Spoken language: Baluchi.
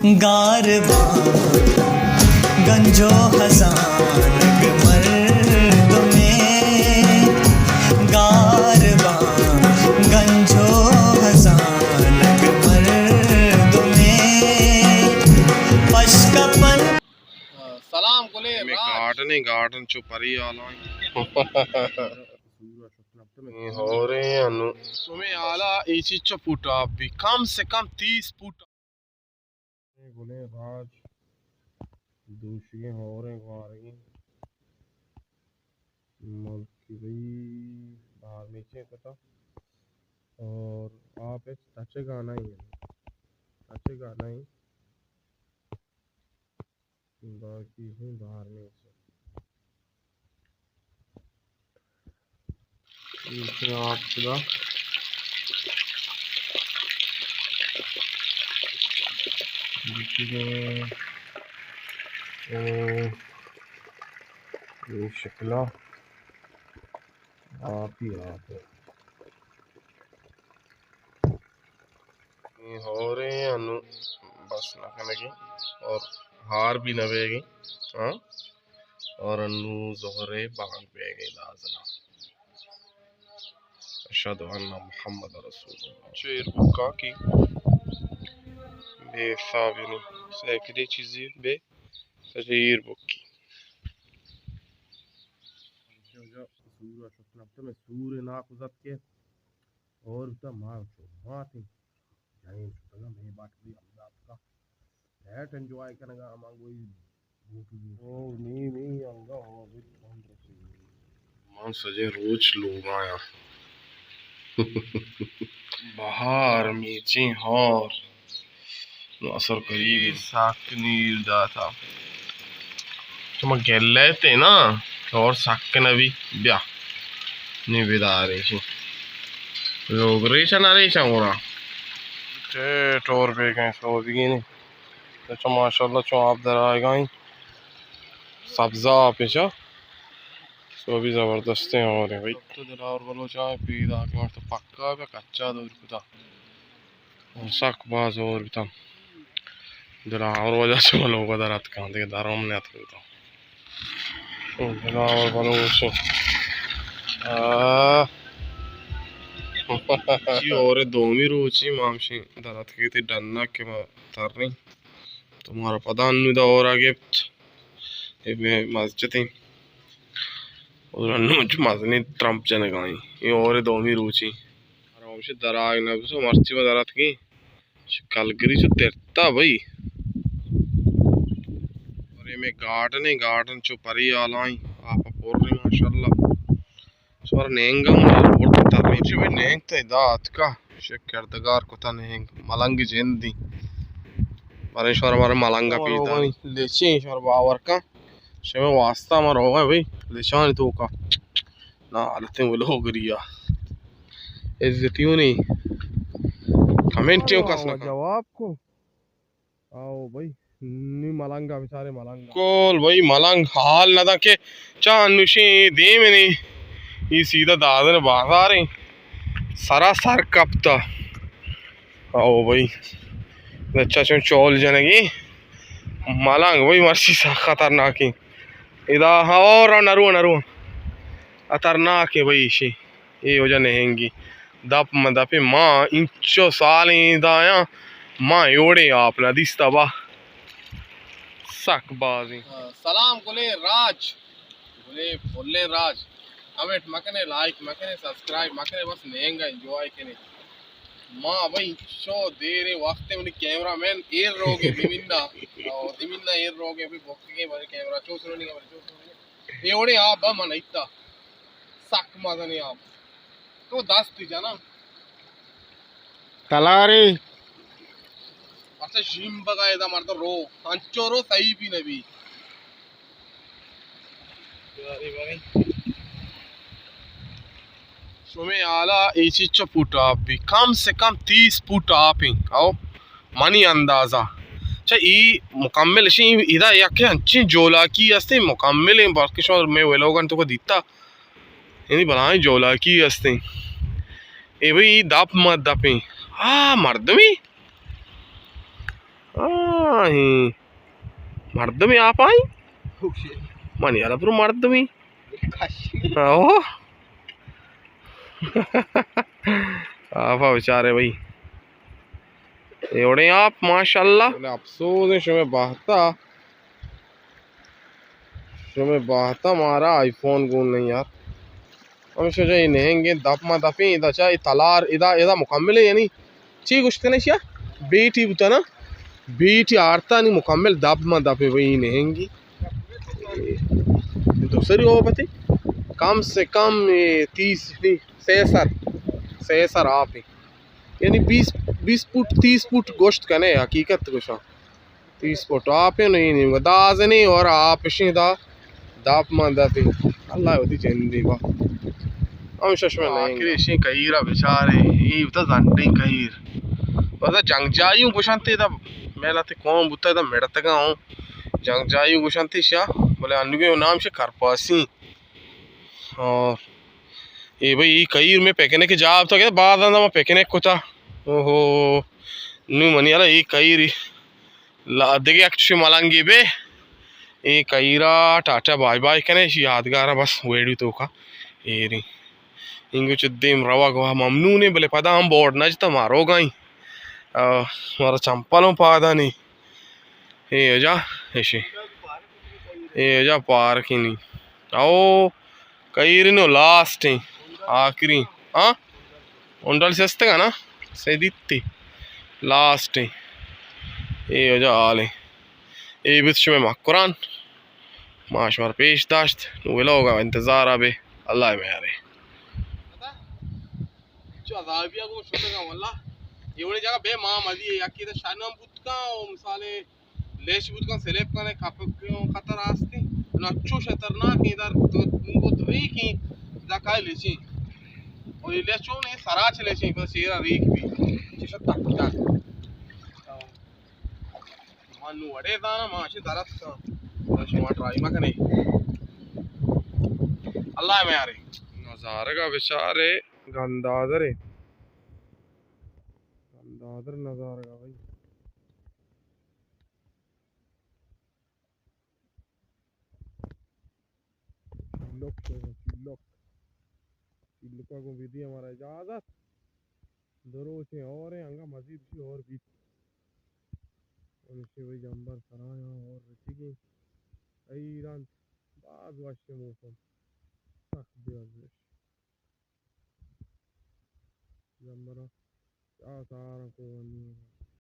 گار باں گنج ءُ ہزانگ مردمے، گار باں گنج ءُ ہزانگ مردمے، پشکپن۔ سلام گلے ہمے راج۔ گارڈن ایں، گارڈن چو پری آلاں۔ اے ہورے انو۔ شمے حالا اے چیز چو پوٹا بی، کم سے کم تیس پوٹا۔ گلیں راج، دوشیگیں ہوریں گوارگیں ملکی بھئی، بہار میچیں کتا اور آپ اچ تچگا نہیں ہے، تچگا نہیں، باقی ہوں بہار میچیں۔ ایشی آپ خدا۔ ایشی اے، اے شکلا۔ آپ ہی آپ ہے۔ اے ہورے انو بس نہ کنگی اور ہار بھی نہ بیگی۔ ہاں، اور انو ظہرے بانگ بیگی لازنا۔ اشہد ان محمد رسول اللہ۔ چیر بکا کی بے حساب نی سیکڑے چیزی بے سجیر بکی۔ سورا شکنا تمہیں سور ناکو زد کے اور تا ماں چو ماتی جائیں شکنا میں بات بھی ہم زد کا۔ نیٹ انجوائے کنگا ہما گوئی بوٹو بی۔ او نی نی انگا ہوا بی تمام رسی۔ من سجیں روچ لوگایا۔ بہار میچیں ہور۔ نو اثر قریب سک نیر داتا۔ شما گلے تے نا، اور سک نبی بیا۔ نی بدارے شی۔ لوگ ریشا نہ ریشا گونا۔ ٹے ٹور بے گئے سو بگینی۔ تو چو ماشاءاللہ چو آپ در آئے گا ہی۔ سبزا آپ چا۔ سو بھی زبردستیں ہورے بھائی۔ تو دلاور بلوچ آئے پیدا کہ مر تو پکا بے کچا دور کتا۔ سک باز ہور بتا۔ دلاور وجہ چو لوگ در اتکاں، دیگہ درم نے اتکتا۔ دلاور بلوچ۔ آہ۔ چی ہورے دومی روچی ما ہمشی در اتکے تے ڈنا کہ ما تریں۔ تو مارا پدا انو دا ہورا گپت۔ اے مئے مسجد ایں۔ اور انو چو مزنیں ترمپ جنگا ایں۔ اے ہورے دومی روچی۔ مارا ہمشی در آگ نہ بسو، مرچی ما در اتکیں۔ کلگری چو ترتا بھائی۔ اور اے مئے گارڈن ایں، گارڈن چو پری آلاں، آپ پر ماشاءاللہ۔ سوار نینگا من برت تر چو بھائی نینگ تے دا اتکا۔ شک کردگار کتا نینگ، ملنگ جندی۔ برے شوار مارے ملنگا پیدا۔ لیچیں شوار باور کن۔ شمے واسطہ ما روگا بھائی، لچانی توکا۔ نا، حالتیں ولو گریا۔ عزتیونی۔ کمنٹیں کس نہ کن۔ جواب کو۔ آؤ بھائی، نی ملنگا بیچارے ملنگا۔ کول بھائی ملنگ حال نہ دا کہ چا انوشیں دیم نے۔ ای سیدھا دادن بازاریں۔ سرا سر کپتا۔ او بھئی، بچہ چون چول جنگی۔ ملنگ بھئی مرچی سک خطرناکیں۔ ادا ہور نرو نرو۔ خطرناکیں بھئی ایشی۔ اے وجہ نہنگی۔ دپ ما دپیں ما انچو سالیں دایاں۔ ما ایوڑیں آپ نہ دیستا با۔ سک بازیں۔ سلام گلیں راج۔ گلیں پلیں راج۔ کمنٹ مکنے، لائک مکنے، سبسکرائب مکنے، بس نہنگا انجوائے کنے۔ ما بھئی چو دیریں وقتے منی کیمرہ مین ایر روگے دیمیندا، او دیمیندا ایر روگے بھئی بوکگے بھئی کیمرہ چو سرونی بھئی چو سرونی۔ اے وڑے آپ با من ایتا۔ سک مزنیں آپ۔ تو دست جنا۔ تلاری۔ اچھا، شیمبگا ادا مرد رو، انچو رو صحیح بھی نبی۔ شمے حالا اے چیز چو پوٹ آپ بھی، کم سے کم تیس پوٹ آپ ہیں، او منی اندازہ۔ چا ای مکمل شی ادا یک انچیں جولاکی ہستیں مکمل ہیں، بلکہ شما میں ولوگن تو کو دیتا۔ یعنی بلاہیں جولاکی ہستیں۔ اے بھئی دپ ما دپیں۔ آ مردمی۔ آ، ہی۔ مردمی آپ آئی؟ من یار برو مردمی۔ آو۔ آپا بیچارے بھائی۔ ایوڑے آپ ماشاءاللہ۔ افسوس ہے شمے بہتا۔ شمے بہتا مارا آئی فون گون نہیں یار۔ ہمیشہ جا یہ نہنگیں دپ ما دپیں، ادا چا یہ تلار، ادا، ادا مکمل ہے، یعنی چی گوشت کنے شیا؟ بیٹی بوتا نا؟ بیٹی آرتا نی مکمل دپ ما دپے بھئی نہنگی۔ تو سری ہو بتے؟ کم سے کم یہ تیس، نہیں، سہ سر، سہ سر آپ ہے۔ یعنی بیس، بیس فٹ، تیس فٹ گوشت کنے، حقیقت گوشاں۔ تیس فٹ آپ ہے، نہیں، نہیں، دازنی اور آپ اشیں دا، داپ مان داپی۔ اللہ وتی جندی با۔ ہم شش میں نہیں۔ آخر اشیں کہیرا بیچارے، ای بتا زنڈیں کہیر۔ بس جنگ جایوں گوشنتے دا، میلات قوم بوتا دا مڑتگا ہوں۔ جنگ جایوں گوشنتے شا، بلے انوگے نام شے کرپاسی۔ اور اے بھئی، اے کہیر میں پکنک جا بوتا کہ بعد اندا ما پکنک کتا۔ اوہو، نو منی اللہ اے کہیر لا دگہ یک چشیں ملنگے بے۔ اے کہیرا ٹاٹا بائے بائے کنے، اشی یادگار بس ویڈیو توکا۔ ایریں انگو چہ دیم روا گوا ممنون ہے، بلے پدا ہم بورڈ نہ جتا ماروگائیں۔ آ، مارا چمپلوں پادا نہیں۔ اے اجا، اشی۔ اے اجا پارکنی۔ او کہیریں نو لاسٹ ہیں، آخری، ہاں؟ ہونڈل سستگا نا؟ سے دیتی۔ لاسٹ ہیں۔ اے اجا حال ہیں۔ اے بیت شمے مکران۔ ما شمار پیش داشت۔ نو ویلوگا انتظار بے۔ اللہ میارے۔ چو عذابیا گو شتگا واللہ۔ اے وڑے جگہ بے ما مزی ہے، یکی دا شانم بوتکا او مثالے لیش بوت کن سلیپ کنے، کپک خطر آستی۔ نو چوش خطرناک ایں، در تو، تو ریک ایں، دا کائے لیچیں۔ او اے لیش چون ایں، سرا چہ لیچیں، بس شیرا ریک بی۔ چش تک تک۔ ما نو وڑے دانا، ما اشی درست کن۔ شما ٹرائی مکنے۔ اللہ میارے۔ نظارگا بیچارے گندادرے۔ گندادر نظارگا بھائی۔ چیلک تو، چیلک۔ چیلکا گوں بیدی ہمارا اجازت۔ دو روچیں اور ہیں، انگا مزید بھی اور بیت۔ ہمیشہ وہی جمبر سرایاں اور رچگیں۔ حیران، باز وش موسم۔ سخت بے ارزش۔ جمبراں چا سارا کو ونی۔